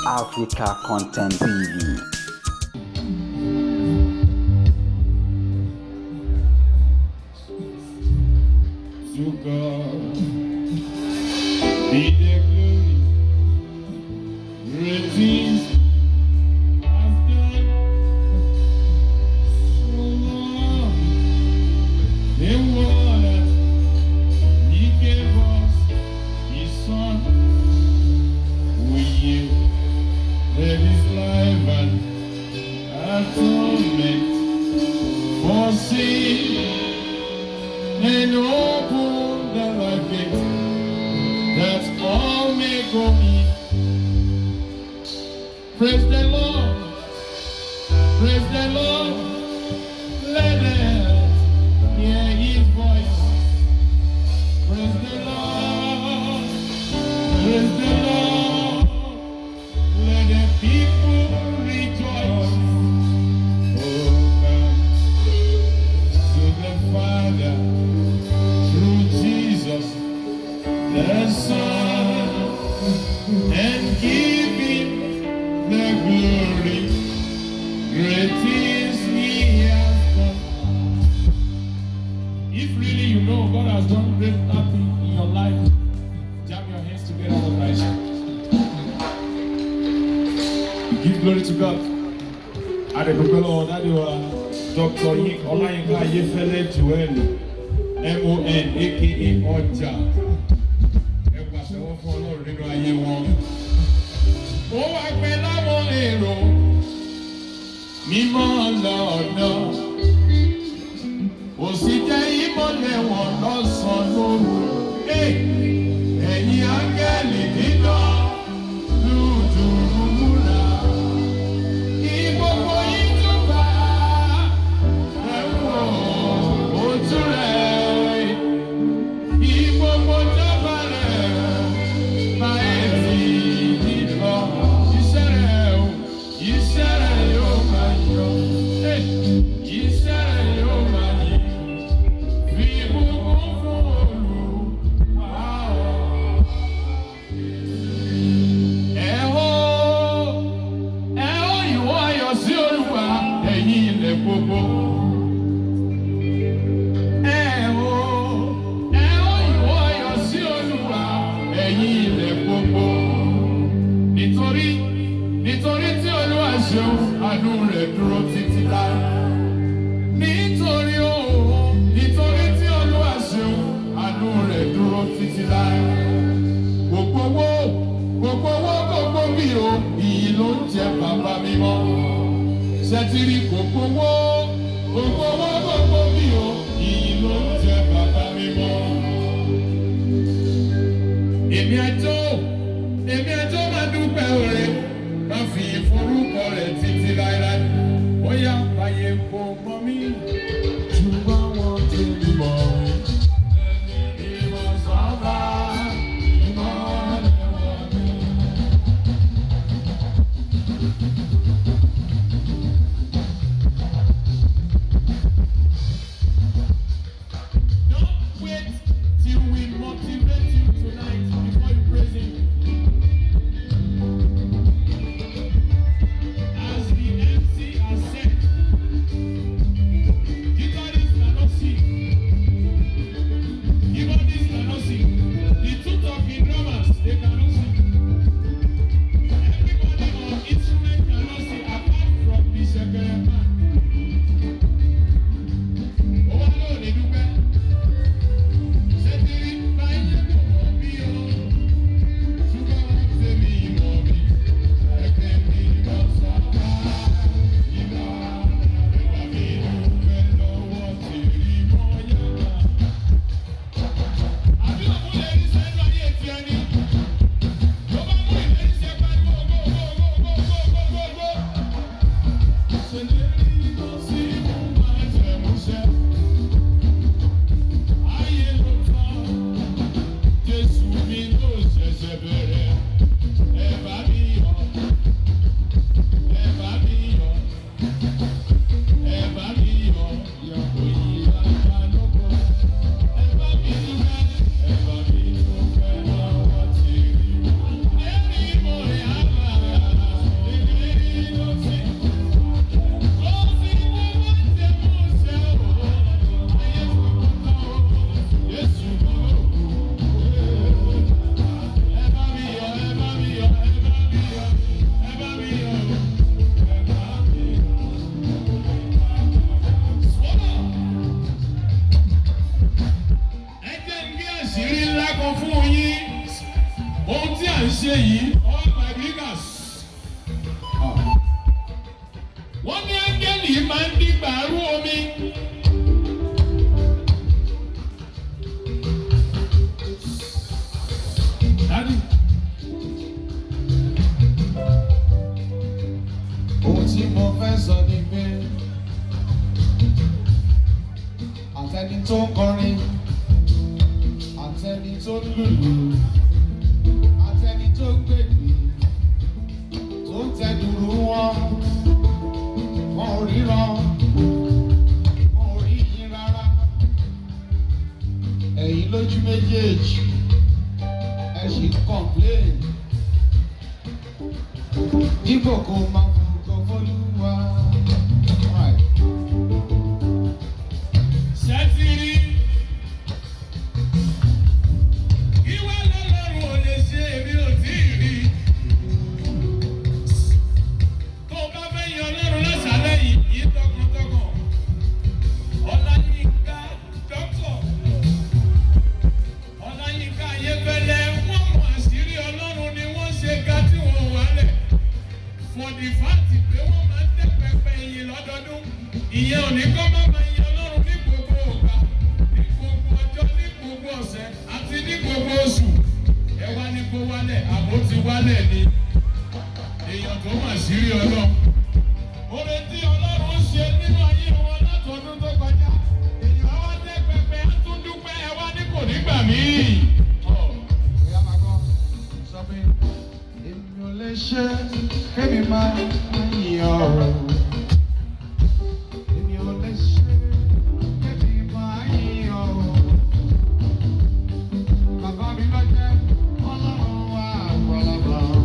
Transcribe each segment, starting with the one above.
Africa Content TV. To God be the glory, great things has done. So loved the world that He gave us His Son. We yielded His life and atonement for sin, and open the life gate that all may go in. Praise the Lord, praise the Lord, let us hear His voice. Praise the Lord, praise the Lord, let the people rejoice. Oh, come to the Father through Jesus the Son, and give Him the glory. Great things He has done. If really you know God has done great thing in your life, jam your hands together one night. Give glory to God. Adedupẹ́ lọ́wọ́ daddy wa Dr. Ọláyínká Ayéfẹ́lẹ́ Joel MON aka Ọjà. Ẹ pàtẹ́wọ́ fún Ọlọ́run nínú ayé wọn. Ó wá pẹ́ láwọn èrò mímọ́ lọ́nà. Kò sì jẹ́ ìmọ́lẹ̀ wọn lọ́sàn-án lóru. Ẹ̀yin áńgẹ́lì dídán lùdùrú wúrà. Kí gbogbo yín júbà ẹ wò ojú rẹ̀. Kí gbogbo jọba rẹ̀ bá ẹ̀ tì í lọ. Iṣẹ́ rẹ̀ o, iṣẹ́ rẹ̀ yóò máa yọ. Iṣẹ́ rẹ̀ yóò máa yí. Fi ìbùkún fún Olúwa o. Ẹ hó, ẹ hó ìwọ ayọ̀ sí Olúwa, ẹ̀yin ilẹ̀ gbogbo. Ẹ hó, ẹ hó ìwọ ayọ̀ sí Olúwa, ẹ̀yin ilẹ̀ gbogbo. Nítorí tí Olúwa ṣeun, àánú rẹ̀ dúró títí láé. Nítorí o, nítorí tí Olúwa ṣeun, àánú rẹ̀ dúró títí láé. Gbogbo owó, gbogbo owó, gbogbo bí o, ìyìn ló ń jẹ bàbá mímọ́. Ṣètìrì gbogbo owó, gbogbo owó, gbogbo bí o, ìyìn ló ń jẹ bàbá mímọ́. Èmi àjọ máa dúpẹ́ oore, máa fi ìforúkọ rẹ̀ títí láéláé. Bóyá báyé kò mọ̀ mí, ṣùgbọ́n wọ́n ti mọ̀ mí. Ìmọ̀ sábà, ìmọ̀ lẹ́wọ̀n mi. ṣe yìí, all my leaders. Wọ́n ní áńgẹ́lì máa ń dìgbà rú omi. Daddy. Ohun tí mo fẹ́ sọ ni pé àtẹni tó ń kọrin, àtẹni tó ń lùlù, àtẹni tó ń gbègbè, tó ń tẹ dùrù wọn, wọn ò ríran, wọn ò rí yín rárá. Ẹ̀yin lójú méjèèjì, ẹ sì ń complain dípò kó máa fògo f'Olúwa. Right. Ṣẹ́tìrì. Ìwé lọ́lọ́run ò lè ṣe, èmi ò tí ì rí. Tó o bá fẹ́ yan Ọlọ́run lọ́sàálẹ̀ yìí, yìí tọkàntọkàn. Ọláyínká dọ́kítọ̀. Ọláyínká Ayéfẹ́lẹ́, wọ́n mọ àṣírí Ọlọ́run ni wọ́n ṣe ga tí wọ́n wálẹ̀. For the fact pé wọ́n máa ń tẹ́ pẹpẹ ìyìn lọ́dọọdún, ìyẹn ò ní kọ́ máa máa yin Ọlọ́run ní gbogbo ìgbà, ní gbogbo ọjọ́, ní gbogbo ọ̀sẹ̀ àti ní gbogbo oṣù. Ẹ wá ní kó wálẹ̀, àbó ti wálẹ̀ ni. Èèyàn tó mà sírí Ọlọ́run. Oore tí Ọlọ́run ṣe nínú ayé wọn látọdún tó kọjá. Èèyàn á wá tẹ́ pẹpẹ, á tún dúpẹ́, ẹ wá ní kò ní gbà míì. Bóyá máa gbọ́, sọ pé èmi ò lè ṣe kémi máa yìn ọ́ o. Èmi ò lè ṣe kémi máa yìn ọ́ o. Bàbá mi ló jẹ́ Ọlọ́run wa àgbàlagbà o.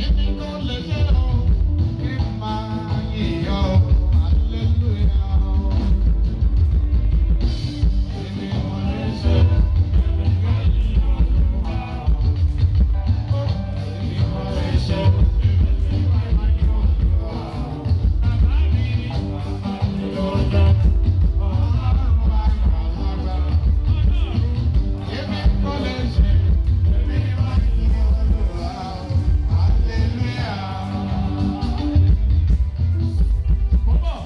Èmi kò lè ṣe o, kémi máa yìn ọ́ o. Hallelujah o. Èmi ò lè ṣe kémi máa yìn ọ́ o. Èmi kò lè ṣe kémi máa yìn ọ́ o. Bàbá mi ló jẹ́ Ọlọ́run wa àgbàlagbà. Èmi kò lè ṣe kémi máa yìn ọ́ o. Hallelujah. Mo bọ̀,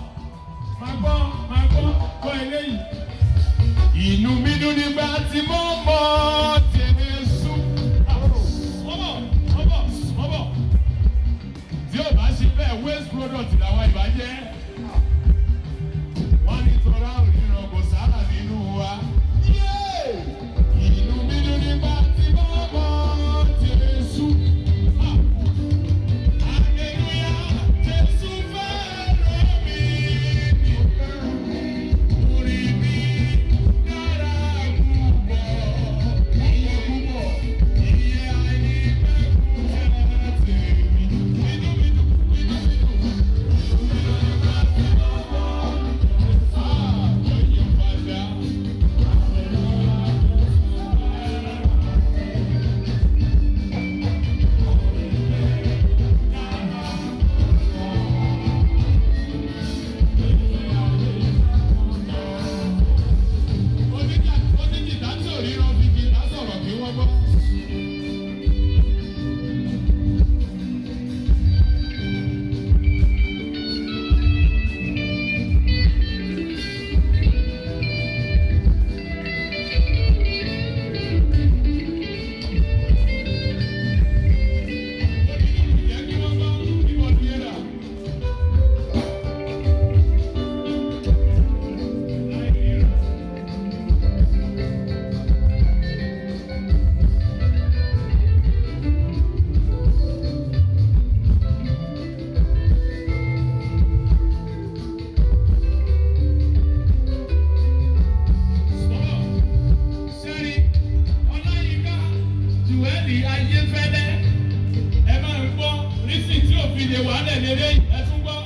máa gbọ́, máa gbọ́, gbọ́ eléyìí. Inú mi dùn nígbà tí mo mọ̀ Jésù. Mo bọ̀, mo bọ̀, mo bọ̀. Tí ò bá ṣe bẹ́ẹ̀, waste product làwọn ìbá jẹ́. Wọ́n ní tọ́lá òríran kò sára nínú wa. Yéè! Inú mi dùn nígbà tí mo mọ̀ Jésù. Ah! Hallelujah, Jésù fẹ́ràn mi ní orí mi dára púpọ̀, púpọ̀ púpọ̀, iye àìnípẹ̀kun jẹ́ tèmi. Inú mi dùn, inú mi dùn, inú mi dùn nígbà tí mo mọ̀ Ah, yóò padà. Oníjìtá tí ò ríran fi jìtá sọ̀rọ̀ kí wọ́n gbọ́. Onídùúrù jẹ́ kí wọ́n gbọ́ kí wọ́n di ẹ̀dà. Láì ríran. Sọ̀rọ̀ sẹ́rí Ọláyínká Jùwẹ́lì Ayéfẹ́lẹ́, ẹ máa ń gbọ́ rísì tí òfin lè wà lẹ̀ lélẹ́ yìí, ẹ tún gbọ́.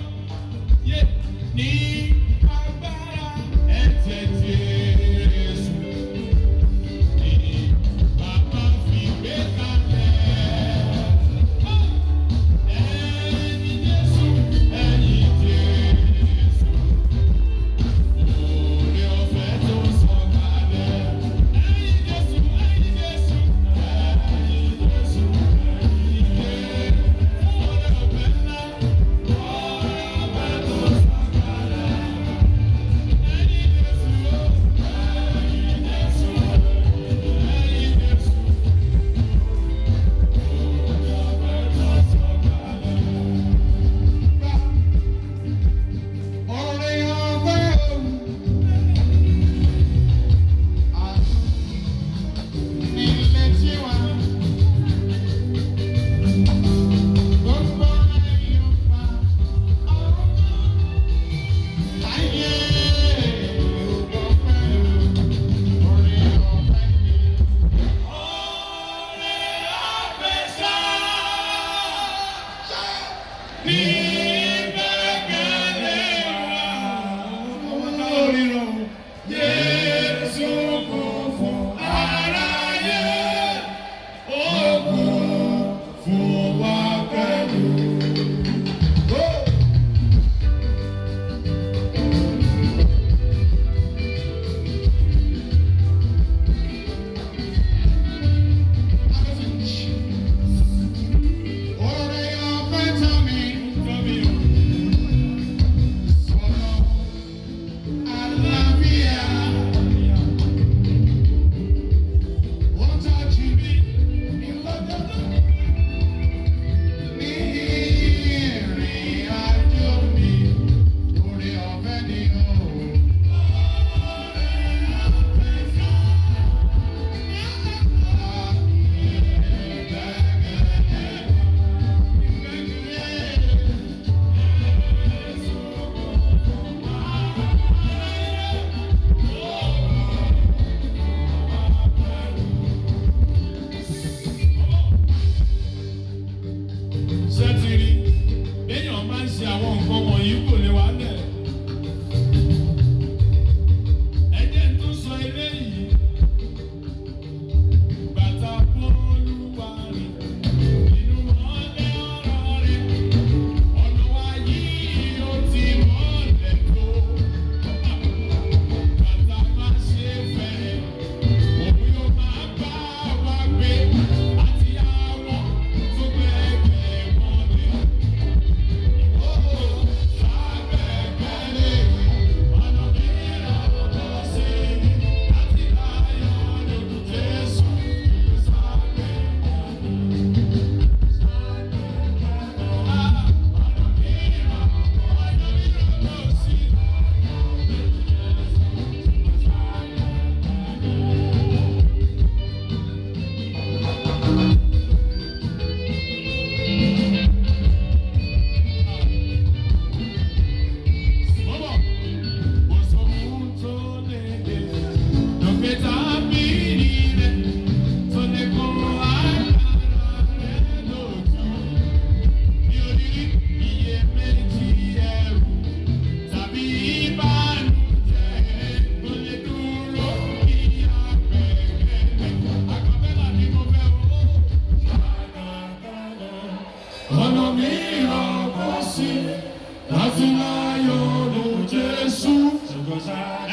Yé ní agbára ẹ̀jẹ̀ Jésù ní bàbá fi gbé kalẹ̀. Ẹ̀yin Jésù, ẹ̀yin Jésù. Oore ọ̀fẹ́ tó sọ̀kalẹ̀. Ẹ̀yin Jésù, ẹ̀yin Jésù, ẹ̀yin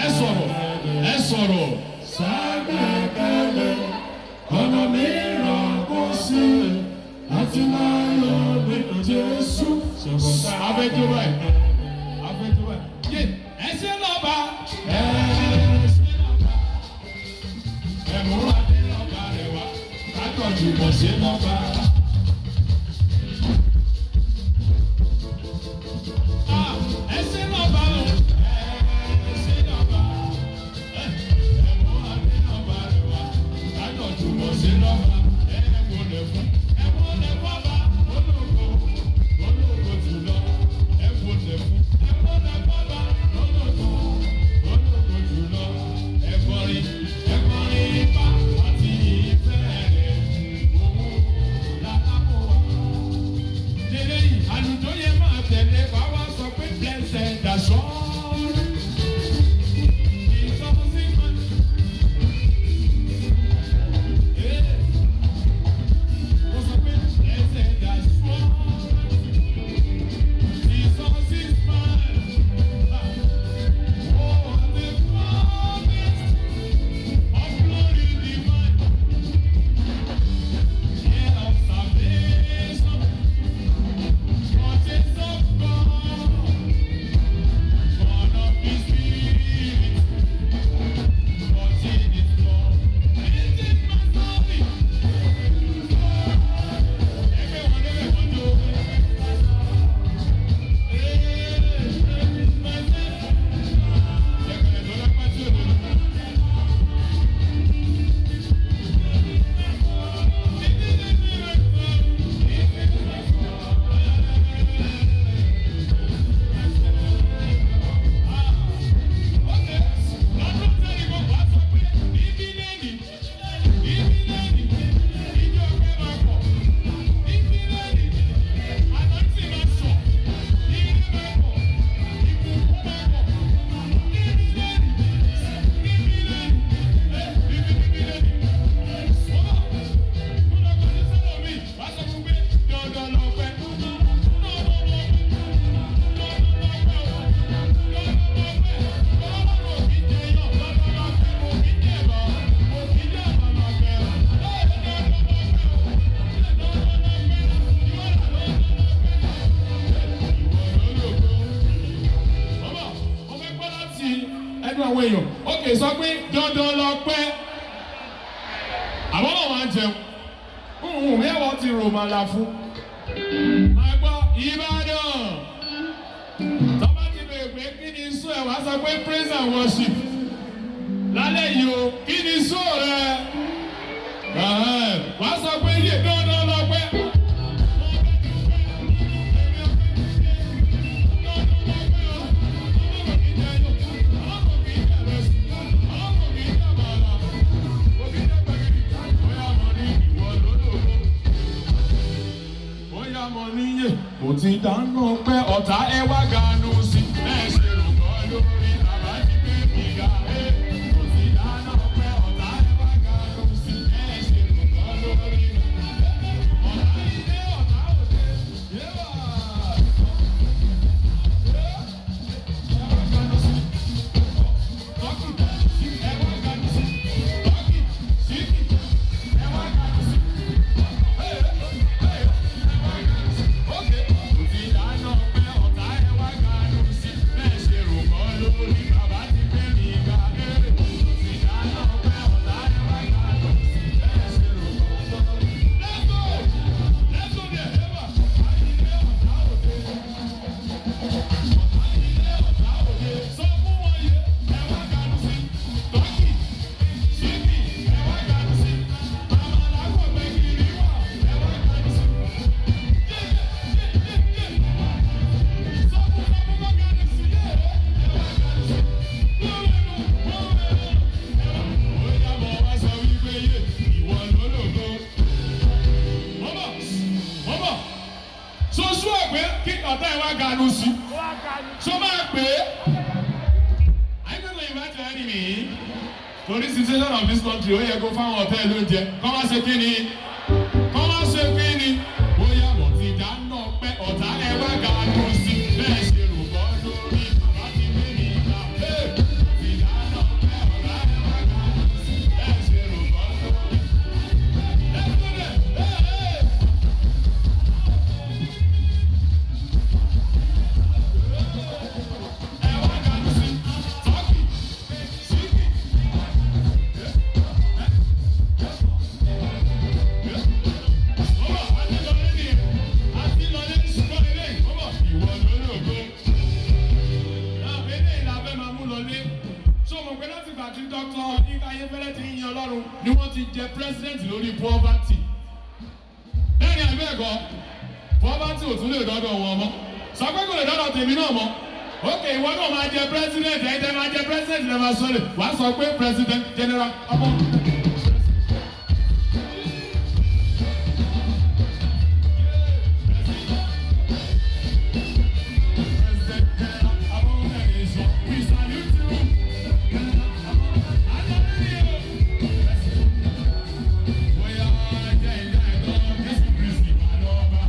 Ẹ sọ̀rọ̀, ẹ sọ̀rọ̀. Ṣàgbékalẹ̀ ọ̀nà mìíràn kò sí láti máa yọ nínú Jésù. Afẹ́jọ́ báyìí, afẹ́jọ́ báyìí. Yé, ẹ ṣe lọ́ba. Ẹ ṣe lọ́ba. Ẹ̀mú adé lọ́ba rẹ̀ wá. Kájọ̀jù mọ̀ ṣe lọ́ba. Ah, ẹ ṣe lọ́ba o. Ẹ ṣe lọ́ba. Ẹ̀mú adé lọ́ba rẹ̀ wá. Kájọ̀jù mọ̀ ṣe lọ́ba. Ẹ wọlé fún. Ẹ wọlé fọ́ba. Ológo, ológo jùlọ. Ẹ wọlé fún. Ẹ wọlé fọ́ba. Ológo, ológo jùlọ. Ẹ kọrin, ẹ kọrin ipá àti ìfẹ́ rẹ̀. Òun lálábò wá. Délé yìí, àlùjọ yẹn máa tẹ̀lé wá wá sọ pé blessed assurance. Jesus is mine. Eh. Mo sọ pé blessed assurance. Jesus is mine. Ah. Oh, the promise of glory divine. Yeah, of salvation. Purchase of God. Born of His Spirit. Washed in His blood. This is my story. Everyone, everyone, do. Hey, this is my story. Jẹ́kẹ̀lẹ̀ tó lápá tí ò lójú. Ẹnu àwọn èèyàn ókè sọ pé dandan lọ pẹ́ àwọn náà máa ń jẹun hùhùn mẹ́wàá ti rò màlà fún. Máa gbọ́ Ìbàdàn tọ́ba ti bèèrè pé kí ni sún ẹ̀ wá sọ pé praise and worship lálẹ́ yìí o, kí ni sún rẹ wá sọ pé yé dandan lọ pẹ́. Bóyá mo níyè, mo ti dáná pẹ́ ọ̀tá ẹ wá ganu sí. Bẹ́ẹ̀ ṣe rò kọ́ lórí bàbá ti gbé mi ga. Mo ti dáná pẹ́ ọ̀tá ẹ wá ganu sí. Bẹ́ẹ̀ ṣe rò kọ́ lórí ọ̀tá ilé ọ̀tá òde. Yéwà. Ẹ wá ganu sí. Tọ́kì, ẹ wá ganu sí. Tọ́kì, síkì, ẹ wá ganu sí. Mo ti dáná pé ọ̀tá ẹ wá ganu sí. Bẹ́ẹ̀ ṣe rò kọ́ lórí bàbá ti gbé mi ga. Mo ti dáná pé ọ̀tá ẹ wá ganu sí. Bẹ́ẹ̀ ṣe rò kọ́ lórí. Let's go! Let's go there! Eva! Ọ̀tá ilé ọ̀tá òde. Ọ̀tá ilé ọ̀tá òde. Sọ fún wọn yé, ẹ wá ganu sí. Tọ́kì, ṣíkì, ẹ wá ganu sí. Àmàlà kò gbẹ̀gìrì wà, ẹ wá ganu sí. Sosu ẹgbẹ́ kí ọ̀tá ẹ̀ wá ganu sí. So máa pè é. I don't know if I tell enemy. Torí situation of this country, ó yẹ kó fáwọn ọ̀tá ẹ̀ lóúnjẹ. Kọ́ wá ṣe kí ni? Kọ́ wá ṣe kí ni? Bóyá mo ti dáná pẹ́ ọ̀tá ẹ wá ganu sí. Bẹ́ẹ̀ ṣe rò kọ́ lórí bàbá ti gbé mi ga. President lórí poverty. Bẹ́ẹ̀ni àbí ẹ̀kọ́, poverty ò tún lè dọ́dọ̀ wọn mọ́. Sọ pé kò lè dọ́dọ̀ tèmi náà mọ́. Ok, ìwọ náà máa jẹ president, ẹ̀yin tẹ́ máa jẹ president lè máa sọ lè. Wàá sọ pé president general ọmọ. President General Abomination, we salute you. Bóyá jẹ́ ìdá ẹ̀tọ́ Jésù Kristi máa lọ́ba.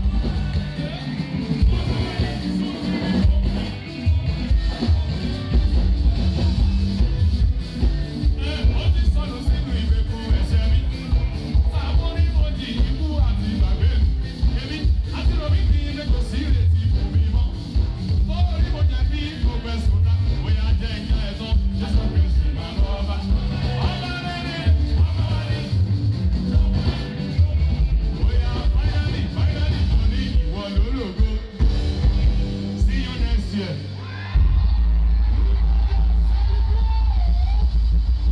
Ó ti sọnù sínú ìgbèkùn ẹ̀ṣẹ̀ mi. Sàmúrí mo di ikú àti ìgbàgbé mi. Èmi àti Rọ̀mí kì í lè kò sí ìrètí fún mi mọ́. Torí mo jẹ̀bi gbogbo ẹ̀sùn náà. Bóyá jẹ́ ìjà ẹ̀tọ́ Jésù Kristi máa lọ́ba. Ọba rere, ọba wa ni. Bóyá finally, finally, mo ní ìwọ lólógo. See you next year.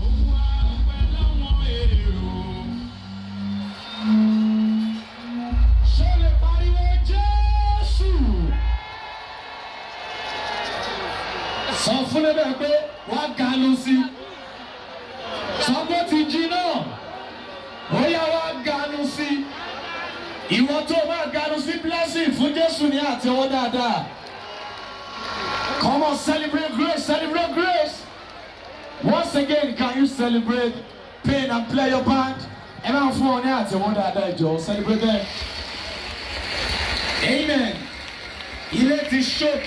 Òun á pẹ́ láwọn èrò. Ṣé lè pariwo Jésù? Sọ fún lébẹ̀ pé wá ganu sí. Sọ pé ó ti jí náà. Ó yá, wá ganu sí. Ìwọ tó máa ganu sí blessing, fún Jésù ní àtẹ́wọ́ dáadáa. Come on, celebrate grace, celebrate grace. Once again, can you celebrate pain and play your band? Ẹ máa fún ọ ní àtẹ́wọ́ dáadáa, ìjọ, celebrate them. Amen. Ilé ti ṣókè.